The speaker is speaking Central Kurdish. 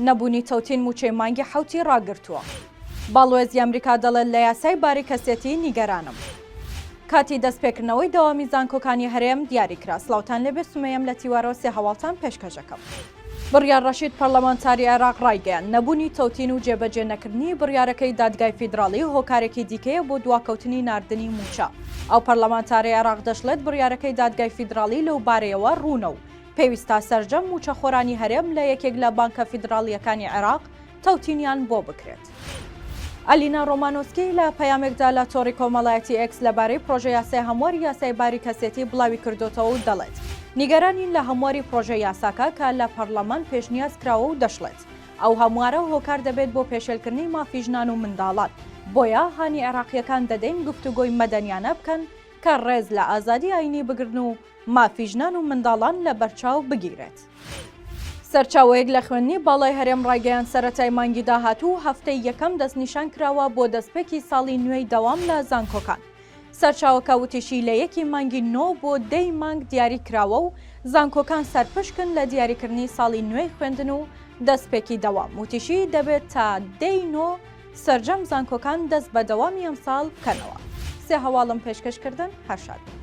نەبوونی تەوتین مووچەی مانگی حەوتی ڕاگرتووە. باڵوێزی ئەمریکا دەڵێت لە یاسای باری کەسێتی نیگەرانم. کاتی دەستپێکردنەوەی دەوامی زانکۆکانی هەرێم دیاریکرا. سڵاوتان لێبێ سومەیەم لە تیوارەوە سێ هەواڵتان پێشکەشەکەم. بڕیار ڕەشید پەرلەمانتاری عێراق ڕایگەیاند، نەبوونی تەوتین و جێبەجێ نەکردنی بڕیارەکەی دادگای فیدراڵی هۆکارێکی دیکەیە بۆ دواکەوتنی ناردنی مووچە. ئەو پەرلەمانتارەی عێراق دەشڵێت، بڕیارەکەی دادگای فیدراڵی لەو بارەیەوە ڕوونە و پێویستە سەرجەم مووچەخۆرانی هەرێم لە یەکێک لە بانکە فیدراڵییەکانی عێراق تەوتینیان بۆ بکرێت. ئەلینا ڕۆمانۆسکی لە پەیامێکدا لە تۆڕی کۆمەڵایەتی ئێکس لەبارەی پڕۆژە یاسای هەمواری یاسای باری کەسێتی بڵاویکردۆتەوە و دەڵێت، نیگەرانین لە هەمواری پڕۆژە یاساکە کە لە پەڕلەمان پێشنیاز کراوە و دەشڵێت، ئەو هەموارە هۆکار دەبێت بۆ پێشێلکردنی مافی ژنان و منداڵان، بۆیە هانی عێراقییەکان دەدەین گفتوگۆی مەدەنیانە بکەن کە ڕێز لە ئازادی ئایینی بگرن و مافی ژنان و منداڵان لەبەرچاو بگیرێت. سەرچاوەیەک لە خوێندنی باڵای هەرێم ڕایگەیاند سەرەتای مانگی داهاتوو هەفتەی یەکەم دەستنیشان کراوە بۆ دەستپێکی ساڵی نوێی دەوام لە زانکۆکان. سەرچاوەکە وتیشی لە یەکی مانگی نۆ بۆ دەی مانگ دیاری کراوە و زانکۆکان سەرپشکن لە دیاریکردنی ساڵی نوێی خوێندن و دەستپێکی دەوام. وتیشی دەبێت تا دەی نۆ سەرجەم زانکۆکان دەست بە دەوامی ئەمساڵ بکەنەوە. سێ هەواڵم پێشکەش کردن هەر شاد بن.